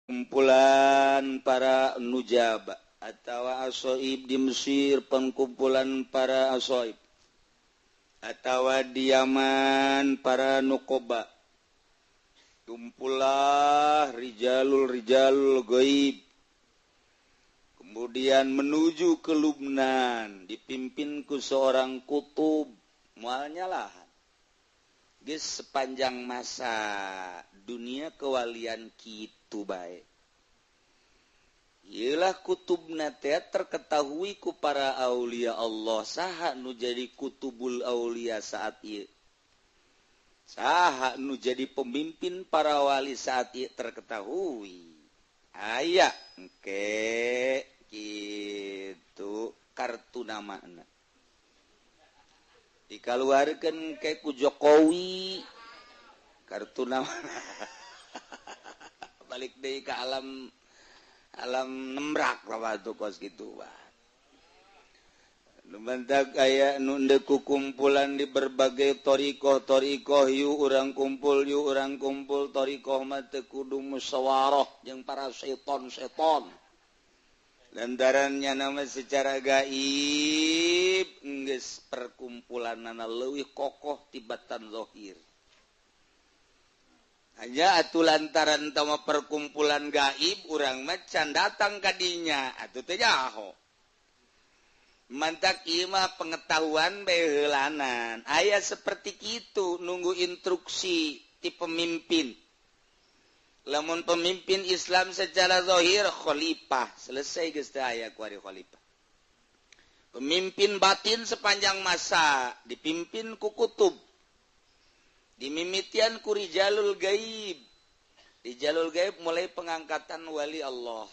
Kumpulan para nujaba atau asoib di Mesir, pengkumpulan para asoib atau di Yaman para nukoba, kumpulah rijalul rijalul gaib, kemudian menuju ke Lubnan dipimpin ku seorang kutub mualnya lah. Geus sepanjang masa dunia kewalian kitu bae. Iyalah kutubna teh terketahui ku para aulia Allah, saha nu jadi kutubul aulia saat ieu, saha nu jadi pemimpin para wali saat ieu terketahui. Aya engke kitu kartu namana dikaluarkeun ke ku Jokowi kartu nama balik deui ka alam alam nembrak lah tuh kos gitu. Lumantak aya nu ku kumpulan di berbagai thoriqoh thoriqoh, yuk urang kumpul, yuk urang kumpul. Thoriqoh mah teu kudu musyawarah jeung para seton-seton, lantarannya nama secara gaib geus perkumpulanana leuwih kokoh tibatan zahir. Hanya atuh lantaran tama perkumpulan gaib urang mah can datang ka dinya atuh teu nyaho. Mantak ieu mah pengetahuan bae heulanan aya seperti kitu, nunggu instruksi ti pemimpin. Lamun pemimpin Islam secara zahir khalifah, selesai geus teu aya ku ari khalifah. Pemimpin batin sepanjang masa dipimpin ku kutub, dimimitian ku rijalul gaib. Rijalul gaib mulai pengangkatan wali Allah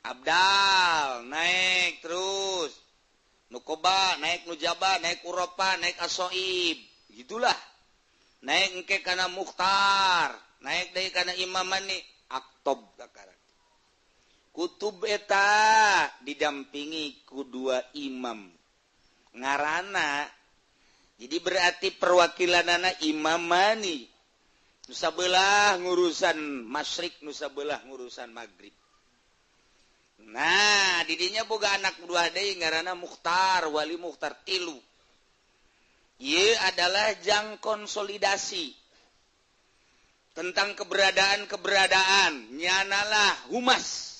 abdal naik terus, nukoba naik, nujaba naik, uropa naik, asoib gitulah naik engke kana mukhtar, naik deui kana imamani aktob kakara. Kutub eta didampingi ku dua imam ngarana, jadi berarti perwakilanana imamani, nu sabelah ngurusan masyrik, nu sabelah ngurusan maghrib. Nah, didinya boga anak dua deui ngaranna Mukhtar, wali Mukhtar tilu. Ieu adalah jang konsolidasi tentang keberadaan-keberadaan, nyanalah humas.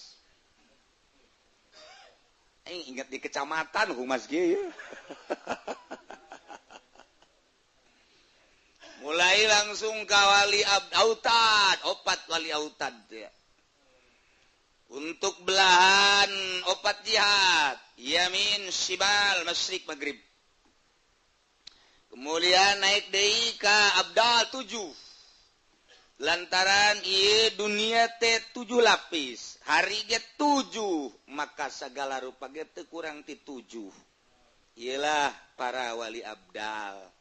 Aing ingat di kecamatan humas ge ya. Mulai langsung ka wali autad, opat wali autad ya. Untuk belahan opat jihad, yamin, shibal, masyrik, maghrib. Kemudian naik deui ka abdal 7. Lantaran ieu dunia teh 7 lapis, hari ge 7, maka sagala rupa ge teu kurang ti 7. Iyalah para wali abdal.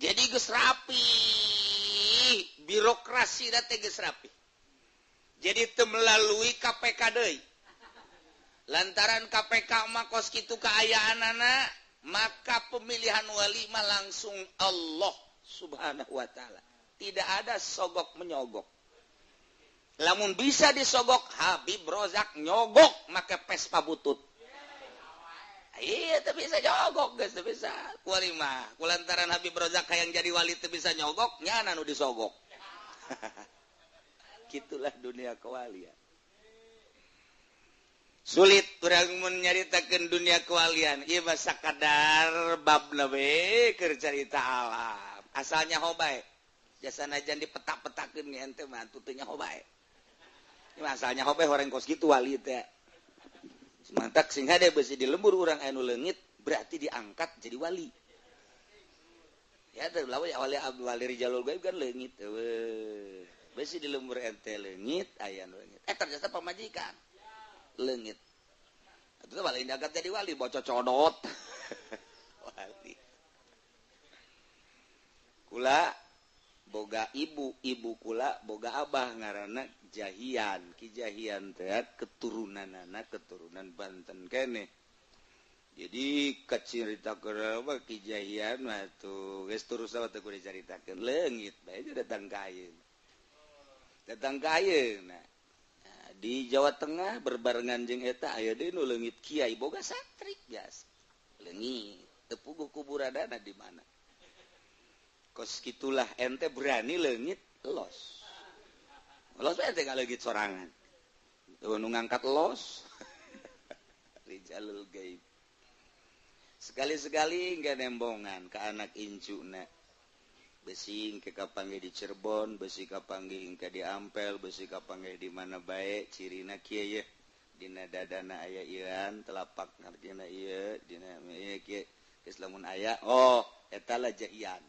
Jadi geus rapi, birokrasi teh geus rapi. Jadi teu melalui KPK deui. Lantaran KPK mah kos kitu kaayaanana, maka pemilihan wali mah langsung Allah Subhanahu wa taala. Tidak ada sogok menyogok. Lamun bisa disogok Habib Rozak nyogok make Vespa butut. Iya teu bisa nyogok geus teu bisa. Ku wali mah, ku lantaran Habib Rozak hayang jadi wali teu bisa nyogok, nyana nu disogok. Gitulah dunia kewalian. Sulit urang mun nyaritakeun dunia kewalian. Ieu mah sakadar babna we keur carita alam. Asalnya hobae. Jasa najan dipetak-petakeun ge ente mah atuh teu nyaho bae. Ieu mah asalnya hobae horeng kos kitu wali teh. Mantak sing hade beusi di lembur urang anu leungit berarti diangkat jadi wali. Ya teh lawe wali wali rijalul gaib kan leungit eueuh. Besi di lembur ente leungit, aya nu leungit. Ternyata pamajikan leungit. Atuh wali diangkat jadi wali bocor codot. Wali. Kula boga ibu, ibu kula boga abah ngaranna Jahian. Ki Jahian teh keturunanana keturunan Banten keneh. Jadi kacerita keur Ki Jahian mah tuh geus terus teh kudu dicaritakeun leungit bae datang ka ayeuna. Datang ka ayeuna. Di Jawa Tengah berbarengan jeung eta aya deui nu leungit kiai boga santri biasa. Leungit teu puguh kuburanana di mana. Kos kitulah ente berani leungit los. Los ente ngaleungit sorangan. Tuh nu ngangkat los. Rijalul gaib. Sekali-sekali enggak nembongan ke anak incuna. Besi ke kapanggih di Cirebon, besi kapanggih ke di Ampel, besi kapanggih di mana bae, cirina kieu ye. Dina dadana aya ieuan, telapak ngarjina ieu, dina ieu kieu. Geus lamun aya, oh eta lah jahian.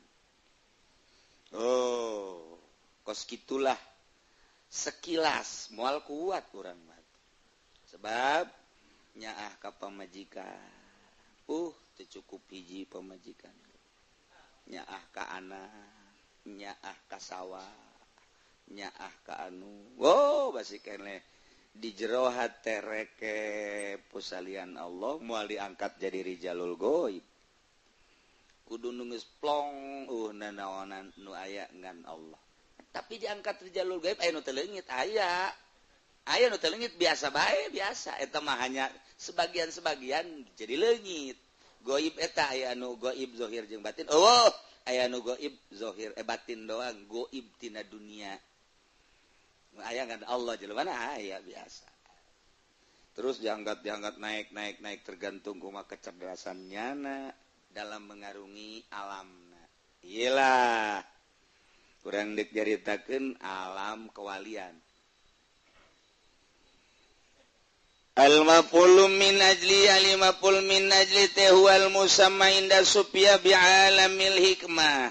Oh, kos kitulah sekilas moal kuat urang mah. Sebab nyaah ka pamajikan. Teu cukup hiji pamajikan. Nyaah ka anak, nyaah ka sawah, nyaah ka anu. Wow, basi keneh di jero hate reke pusalian Allah moal diangkat jadi rijalul goib. Kudu nu geus plong nanaonan nu aya ngan Allah. Tapi diangkat rijalul gaib aya nu teu leungit aya. Aya nu teu leungit biasa bae biasa eta mah hanya sebagian-sebagian jadi leungit. Goib eta aya anu goib zahir jeung batin. Oh, aya anu goib zahir batin doang, goib tina dunia. Aya kan Allah jelema mana aya biasa. Terus diangkat naik naik naik tergantung kumaha kecerdasan nyana dalam mengarungi alamna. Iyalah. Kurang dek nyaritakeun alam kewalian. Al-maf'ul min ajli al-maf'ul min ajli huwal musamma inda supya bi'alamil hikmah.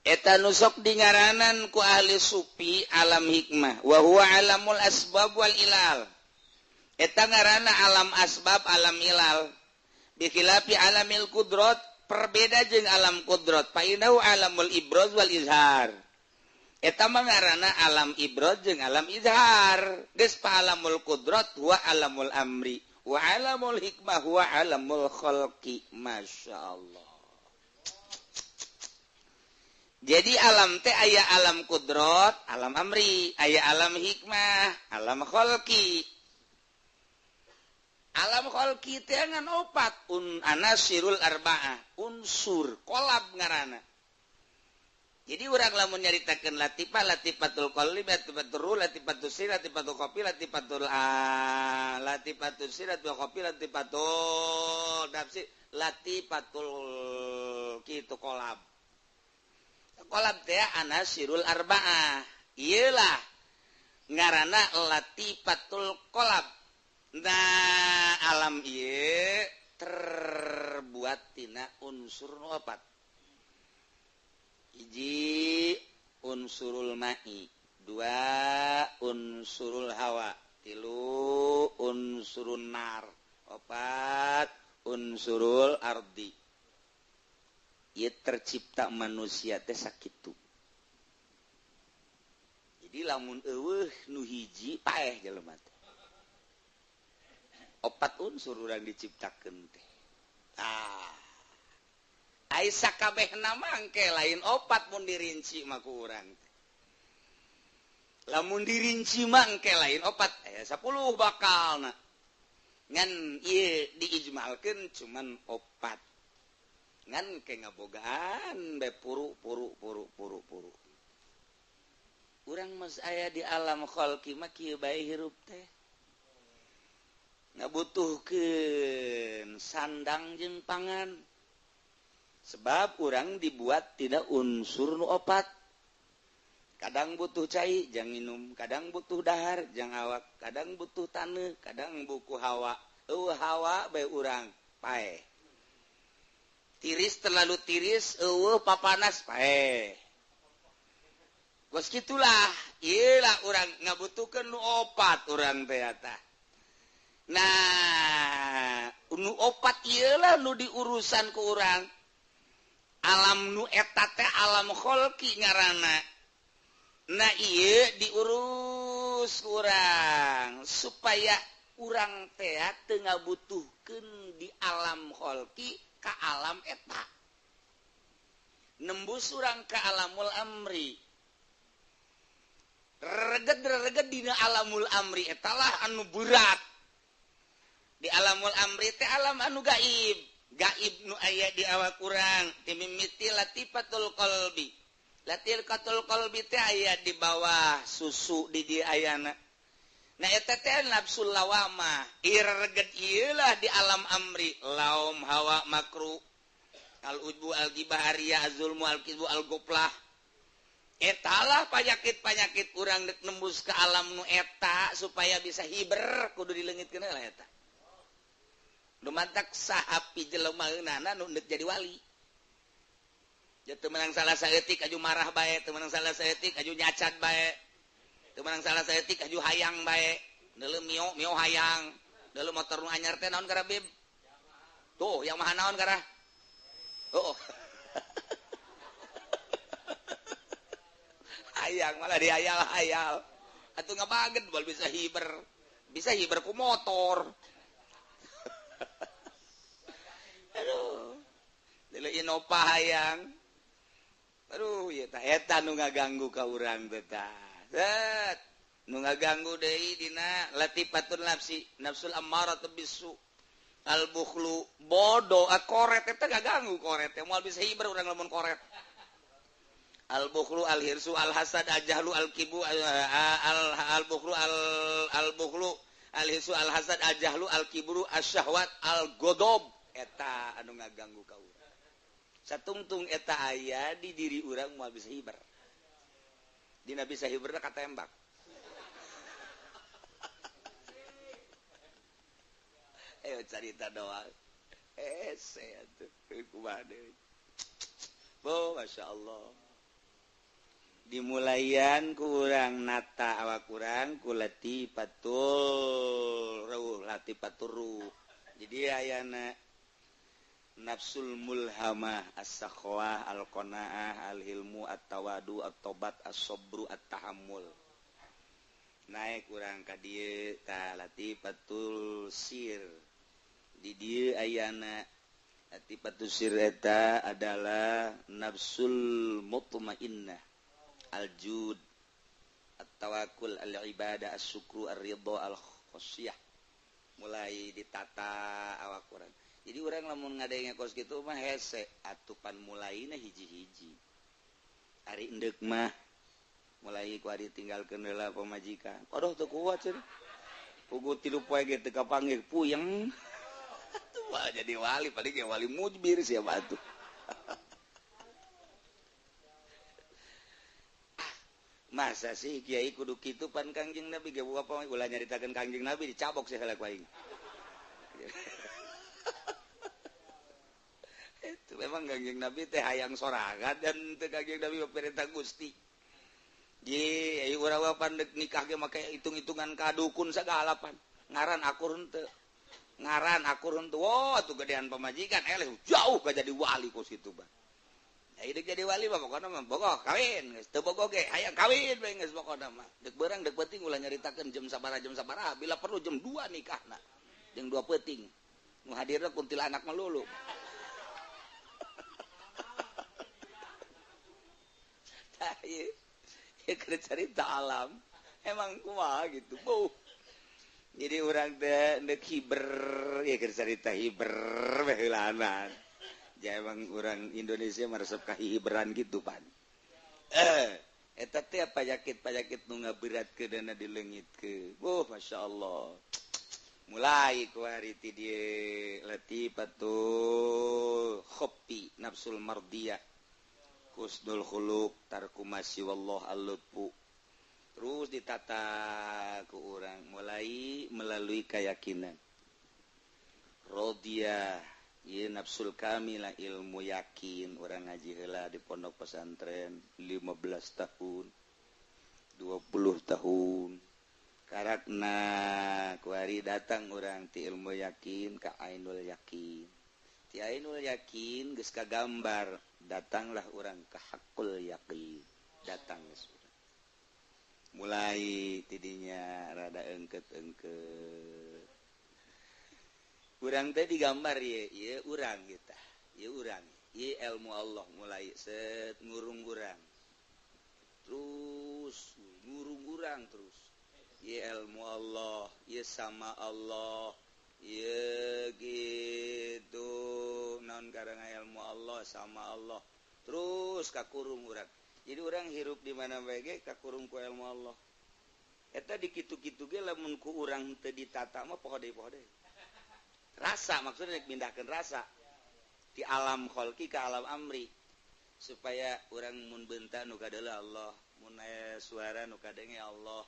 Eta nu sok dingaranan ku ahli sufi alam hikmah wa huwa alamul asbab wal ilal. Eta ngaranna alam asbab alam ilal. Bi khilafi alamil qudrat, perbeda jeung alam qudrat. Fa innahu alamul ibraz wal izhar. Eta mah ngaranna alam ibraz jeung alam izhar. Geus pa alamul qudrat wa alamul amri wa alamul hikmah wa alamul khalqi. Masyaallah. Jadi alam teh aya alam kudrot, alam amri, aya alam hikmah, alam kholqi. Alam kholqi teh ngan opat, un anasirul arba'ah, unsur kolab ngaranna. Jadi urang lamun nyaritakeun latifah, latifatul qalbi, latifatul ruh, latifatul sir, latifatul qafi, latifatul a, latifatul sir, latifatul qafi, latifatul nafsi, latifatul kitu kolab. Kolab teh anasirul arba'ah. Iyalah ngaranna latifatul kolab. Nah, alam ieu terbuat tina unsur nu opat. Hiji unsurul ma'i, dua unsurul hawa, tilu unsurun nar, opat unsurul ardi. Ieu tercipta manusia teh sakitu. Jadi lamun eueuh nu hiji paeh jelema teh. Opat unsur urang diciptakeun teh. Ah. Ai sakabehna mangke lain opat mun dirinci mah ku urang teh. Lamun dirinci mangke lain opat aya 10 bakalna. Ngan ieu diijmalkeun cuman opat. Ngan ke ngabogaan be puru puru puru puru puru. Urang mas aya di alam khalqi mah kieu bae hirup teh. Ngabutuhkeun sandang jeung pangan. Sebab urang dibuat tidak unsur nu opat. Kadang butuh cai jang minum, kadang butuh dahar jang awak, kadang butuh taneuh, kadang buku hawa. Eueuh hawa bae urang paeh. Tiris terlalu tiris, eueuh papanas paeh. Kos kitulah, ieulah urang ngabutuhkeun nu opat urang teh eta. Nah, nu opat ieulah nu diurusan ku urang. Alam nu eta teh alam kholqi ngaranna. Nah, ieu diurus urang supaya urang teh teu ngabutuhkeun di alam kholqi ka alam eta. Nembus urang ka alamul amri. Reget reget dina alamul amri etalah anu berat. Di alamul amri teh alam anu gaib. Gaib nu aya di awak urang timimiti latifatul qalbi. Latifatul qalbi teh aya di bawah susu di dieu ayana. Nah eta teh nafsul lawamah. Ieu reget ieu lah di alam amri, laum hawa makruh. Al ujbu al ghibah ariya azulmu al kizbu al goplah. Etalah panyakit-panyakit urang dek nembus ke alam nu eta supaya bisa hiber kudu dileungitkeun lah eta. Nu mantak sahapi jelema eunana nu deuk jadi wali. Ja teu meunang salah saeutik aju marah bae, teu meunang salah saeutik aju nyacat bae. Teu meunang salah saeutik aju hayang bae. Deuleu mio mio hayang. Deuleu motor nu anyar teh naon gara bib? Tuh, yang maha naon gara? Oh. Hayang malah dihayal-hayal. Atuh ngabaget bal bisa hiber. Bisa hiber ku motor. Aduh. Deuleu Innova hayang. Aduh, ieu tah eta nu ngaganggu ka urang teh tah. Set. Nu ngaganggu deui dina latifatun nafsi, nafsul ammarah bisu. Al bukhlu bodoh, koret eta ganggu koret teh moal bisa hiber urang lamun koret. Al bukhlu al hirsu al hasad al jahlu al kibu al bukhlu al bukhlu al hirsu al hasad al jahlu al kibru asyahwat al godob eta anu ngaganggu ka urang. Satungtung eta aya di diri urang moal bisa hiber. Dina bisa hiberna katembak. Ayo cerita doang. Saya tuh kumaha deui. Oh, Masya Allah. Dimulayan kurang nata awak kurang ku latifatul ruh, latifatul ruh. Jadi ayana nafsul mulhamah, as-sakhawah, al-qanaah, al-hilmu, at-tawadu, at-tobat, as-sabru, at-tahammul. Naik kurang ka dieu ta latifatul sir. Di dieu ayana latifatul sir eta adalah nafsul mutmainnah, al-jud, at-tawakkul, al-ibadah, as-syukru, ar-ridha, al-khasyah. Mulai ditata awak urang. Jadi urang lamun ngadenge kos kitu mah hese atupan mulaina hiji-hiji. Ari endek mah mulai ku ari tinggalkeun heula pamajikan. Aduh teu kuat cenah. Pugu 3 poe ge teu kapanggih puyeng. Wah, jadi wali paling ya wali mujbir siapa tuh. Masa sih kiai kudu kitu pan Kangjeng Nabi ge apa ulah nyaritakeun Kangjeng Nabi dicabok sih heula ku aing. Itu memang Kangjeng Nabi teh hayang sorangan dan teu Kangjeng Nabi perintah Gusti. Ji, ai urang mah pan deuk nikah ge make hitung-hitungan ka dukun sagala pan. Ngaran akur henteu. Ngaran akur henteu. Wah, atuh gedean pamajikan eleh jauh ka jadi wali kos kitu bah. Ya deuk jadi wali mah pokona mah bogoh kawin geus teu bogoh ge hayang kawin we geus pokona mah. Deuk beurang deuk peuting ulah nyaritakeun jam sabaraha bila perlu jam 2 nikahna. Jeung 2 peuting. Nu hadirna kuntilanak melulu. Tah ieu keur carita alam emang kumaha gitu. Buh. Jadi urang teh deuk hiber ieu keur carita hiber we heulanan. Ja emang urang Indonesia meresep ka hiberan gitu pan. Eta teh panyakit-panyakit nu ngaberatkeun dana dileungitkeun. Wuh, Masya Allah. Mulai ku hari ti dieu latifatul khofi nafsul mardiyah. Husnul khuluq tarku masyi wallah al-lutfu. Terus ditata ku urang mulai melalui keyakinan. Rodiyah ieu nafsul kamilah ilmu yakin urang ngaji heula di pondok pesantren 15 tahun 20 tahun karakna kuari datang urang ti ilmu yakin ka ainul yakin ti ainul yakin geus kagambar datanglah urang ka hakul yakin datang geus urang mulai tidinya rada engket-engket urang teh digambar ye, ye urang kita, ye urang, ye ilmu Allah mulai set ngurung urang, terus ngurung urang terus. Ieu ilmu Allah, ieu sama Allah, ieu gitu naon karena ilmu Allah sama Allah. Terus kakurung urang. Jadi urang hirup di mana bae ge kakurung ku ilmu Allah. Eta di kitu-kitu ge lamun ku urang teu ditata mah poho deui, poho deui. Rasa maksudnya mindahkeun rasa di alam kholqi ke alam amri, supaya urang mun bentak nu kadeuleu Allah, mun aya suara nu kadenge Allah,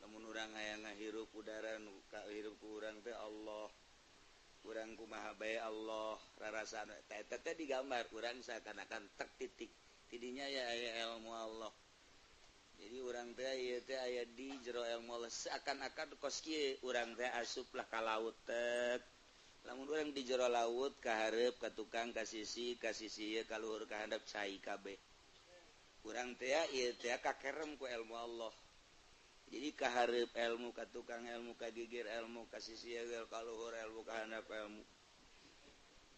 lamun urang aya ngahirup udara nu kahirup ku urang teh Allah, urang kumaha bae Allah, rarasaan eta eta teh digambar urang seakan-akan tek titik tidinya ya aya ilmu Allah. Jadi urang teh ieu teh aya di jero ilmu Allah, seakan-akan kos kieu urang teh asuplah ka laut tek. Lamun urang di jero laut ka hareup, ka tukang, ka sisi, ka sisi ieu, ka luhur, ka handap, cai kabeh. Urang teh ieu teh kakerem ku ilmu Allah. Jadi ka hareup ilmu, ka tukang ilmu, ka gigir ilmu, ka sisi ieu, ka luhur ilmu, ka handap ilmu,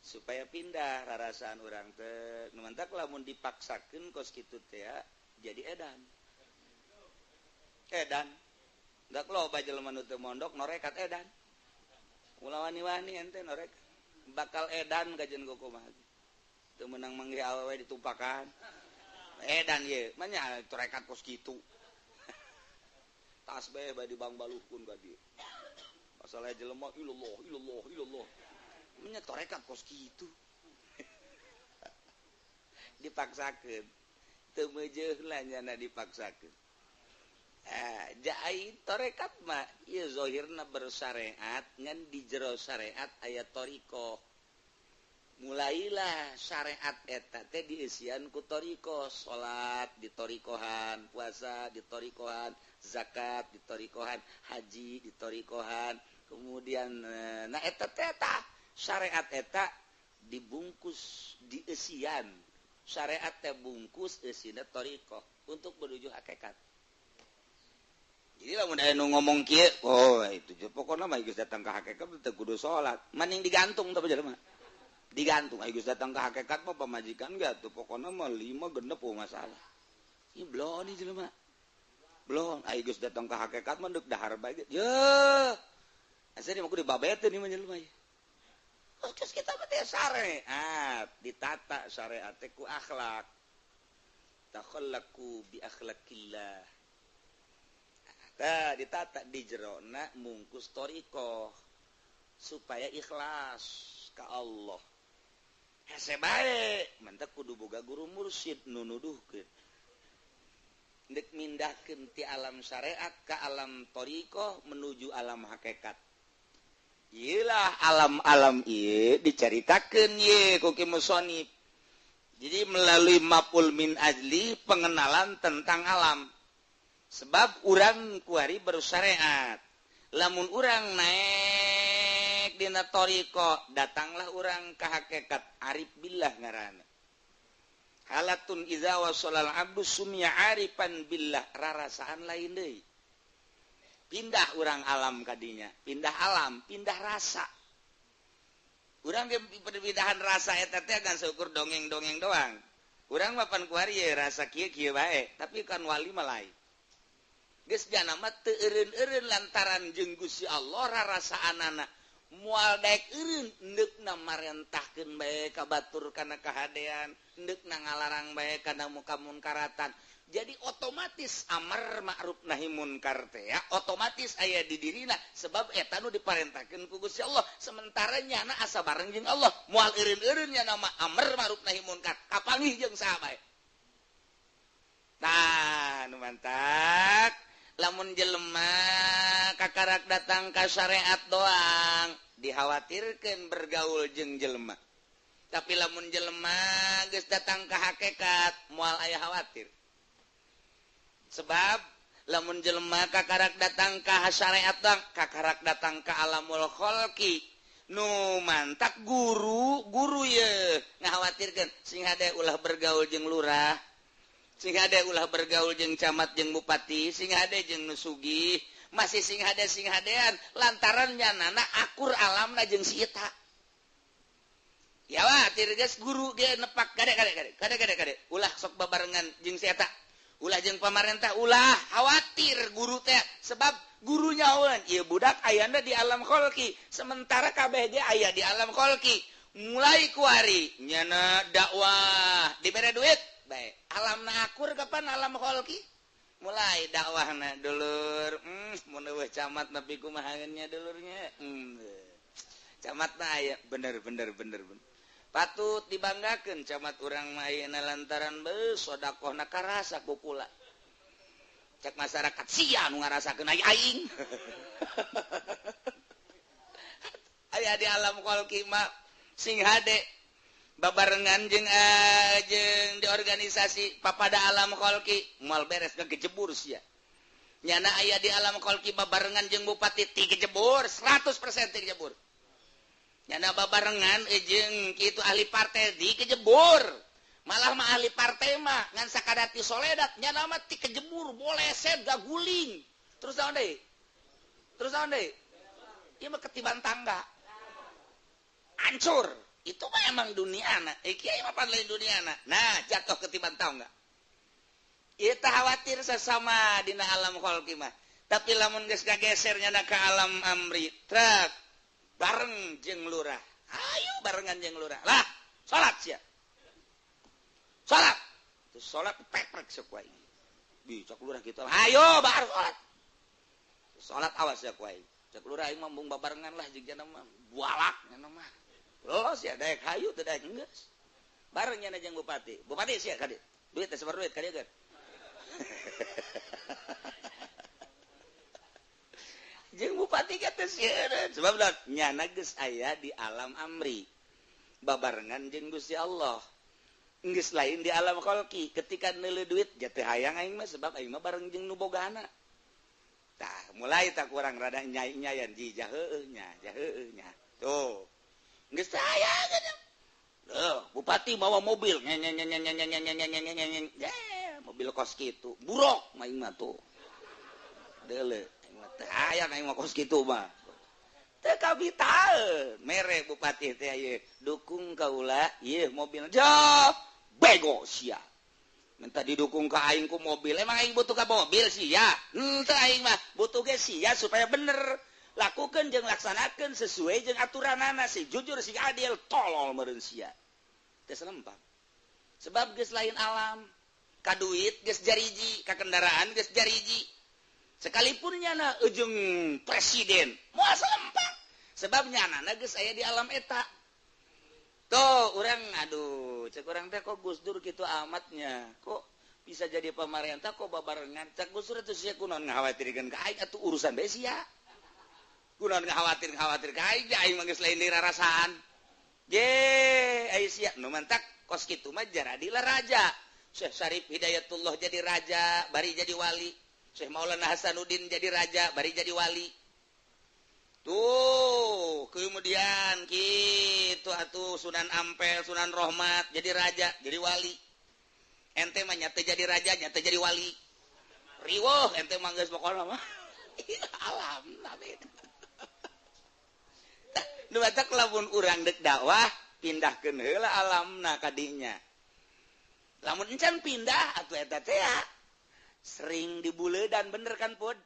supaya pindah rarasaan urang teh. Nu mantak lamun dipaksakeun kos kitu teh jadi edan edan. Dak loba jelema nu teu mondok norekat edan. Ulah wani-wani ente norek bakal edan kajen kumaha. Teu meunang manggih awewe ditumpakan. Edan ye, manya torekat kos kitu. Tasbih bae dibangbaluhkeun ka dieu. Masalah jelema ilallah ilallah ilallah. Manya torekat kos kitu. Dipaksakeun. Teu meujeuh lah nyana dipaksakeun. Jai torekat mah ieu zahirna bersyariat, ngan di jero syariat aya thariqah. Mulailah syariat eta teh diisian ku thariqah, salat ditorikohan, puasa ditorikohan, zakat ditorikohan, haji ditorikohan. Kemudian nah eta teh syariat eta dibungkus diisian. Syariat teh bungkus eusina thariqah untuk menuju hakikat. Jadi lamun aya nu ngomong kieu, oh itu je pokona mah geus datang ka hakikat teu kudu salat. Maning digantung teh jelema. Digantung aya geus datang ka hakikat mah pamajikan ge atuh pokona mah 5 genep oh masalah. Ieu belon ieu jelema. Belon aya geus datang ka hakikat mah deuk dahar bae ge. Yeuh. Asa di mah kudu dibabeteun ieu mah jelema ieu. Oh, terus kita mah teh syariat, ditata syariat teh ku akhlak. Takhallaqu bi akhlaqillah. Tah ditata di jerona mungkus thariqah supaya ikhlas ka Allah. Hese bae, mantak kudu boga guru mursyid nu nuduhkeun. Ndek mindahkeun ti alam syariat ka alam thariqah menuju alam hakikat. Iyalah alam-alam ieu dicaritakeun ye ku Ki Musonif. Jadi melalui maf'ul min ajli pengenalan tentang alam. Sebab urang kuari bersyariat. Lamun urang naik dina thariqah, datanglah urang ka hakikat arif billah ngaranna. Halatun iza wasalal abdu sumya arifan billah, rarasaan lain deui. Pindah urang alam kadinya, pindah alam, pindah rasa. Urang ge perpindahan rasa eta teh kan seukur dongeng-dongeng doang. Urang mah pan kuari ye rasa kieu-kieu bae, tapi kan wali mah lain. Geus jana mah teu eureun-eureun lantaran jeung Gusti Allah rarasaanana. Moal daek eureun endekna marentahkeun bae ka batur kana kahadean, endekna ngalarang bae kana muka munkaratan. Jadi otomatis amar ma'ruf nahi munkar teh ya, otomatis aya di dirina sebab eta nu diparentahkeun ku Gusti Allah. Sementara nyana asa bareng jeung Allah, moal eureun-eureun nyana mah amar ma'ruf nahi munkar, kapanggih jeung saha bae. Tah nu mantak lamun jelema kakarak datang ka syariat doang dikhawatirkeun bergaul jeung jelema. Tapi lamun jelema geus datang ka hakikat moal aya khawatir. Sebab lamun jelema kakarak datang ka syariat doang, kakarak datang ka alamul kholqi, nu mantak guru guru ye ngakhawatirkeun sing hade ulah bergaul jeung lurah, sing hade ulah bergaul jeung camat jeung bupati, sing hade jeung nu sugih, masih sing hade sing hadean lantaran nyanana akur alamna jeung si eta. Ya wah, geus guru ge nepak kade kade kade kade kade kade ulah sok babarengan jeung si eta. Ulah jeung pamarentah ulah khawatir guru teh sebab gurunya nyahoeun ieu budak ayana di alam kholqi sementara kabeh ge aya di alam kholqi. Mulai kuari nyana dakwah dibere duit bae alamna akur kapan alam kholqi mulai dakwahna dulur mun eueuh camat nepi kumaha nya dulurnya camat mah aya bener bener bener bener patut dibanggakeun camat urang mah ayeuna lantaran beuh sodakohna karasa ku kula cek masyarakat sia nu ngarasakeun ai aing aya di alam kholqi mah sing hade babarengan jeung jeung di organisasi papada alam kholqi moal beres ngegejebur sia nyana aya di alam kholqi babarengan jeung bupati tigejebur 100% tigejebur nyana babarengan jeung kitu ahli partai dikejebur malah mah ahli partai mah ngan sakadati soledat nyana mah tikejebur boleset gaguling terus naon deui ieu mah ketiban tangga hancur itu mah emang duniana kiai mah pan lain duniana nah jatuh ketiban tangga ieu teh khawatir sesama dina alam kholqi mah tapi lamun geus kageser nyana ka alam amri trek bareng jeung lurah ayo barengan jeung lurah lah salat sia salat terus salat peprek sok wae bi cak lurah kitu ayo bar salat salat awas ya ku aing cak lurah aing mah mung babarengan lah jeung jana mah bualak nya mah los ya daek hayu teu daek geus bareng nya jeung bupati bupati sia ka dieu duit teh sabar duit ka dieu jeung bupati kata sieun sebab nyana geus aya di alam amri babarengan jeung Gusti Allah geus lain di alam kholqi ketika neuleuh duit jatuh hayang aing mah sebab aing mah bareng jeung nu bogana tah mulai tak kurang rada nyai-nyayan ji jaheueuh nya jaheueuh nya tuh geus aya leuh bupati bawa mobil mobil kos kitu buruk aing mah tuh deuleuh hayang aing mah kos kitu mah teu kabitaeun mere bupati teh ieu dukung kaula ieu mobil jauh bego sia minta didukung ka aing ku mobil emang aing butuh ka mobil sia henteu aing mah butuh ge sia supaya bener lakukeun jeung laksanakeun sesuai jeung aturanana si jujur si adil tolol meureun sia teh selempang sebab geus lain alam ka duit geus jariji ka kendaraan geus jariji sekalipun nyana ujung presiden moal selempang sebab nyana geus aya di alam eta tuh urang aduh cek urang teh kok Gus Dur kitu amatnya kok bisa jadi pamarentah kok babarengan cek Gus Dur atuh sia kunaon ngakhawatirkeun ka aing atuh urusan bae sia kunaon ngakhawatir ka aing aing mah geus lain dirarasaan ye aya sia nu mantak kos kitu mah jaradilah raja Syekh Syarif Hidayatullah jadi raja bari jadi wali Syekh Maulana Hasanuddin jadi raja bari jadi wali tuh kemudian gitu atuh Sunan Ampel Sunan Rohmat jadi raja jadi wali ente mah nyata jadi raja nyata jadi wali riweuh ente mah geus pokona mah alam tapi nu batak lamun urang deuk dakwah pindahkeun heula alamna ka dinya lamun encan pindah atuh eta teh sering dibuledan bener kan pud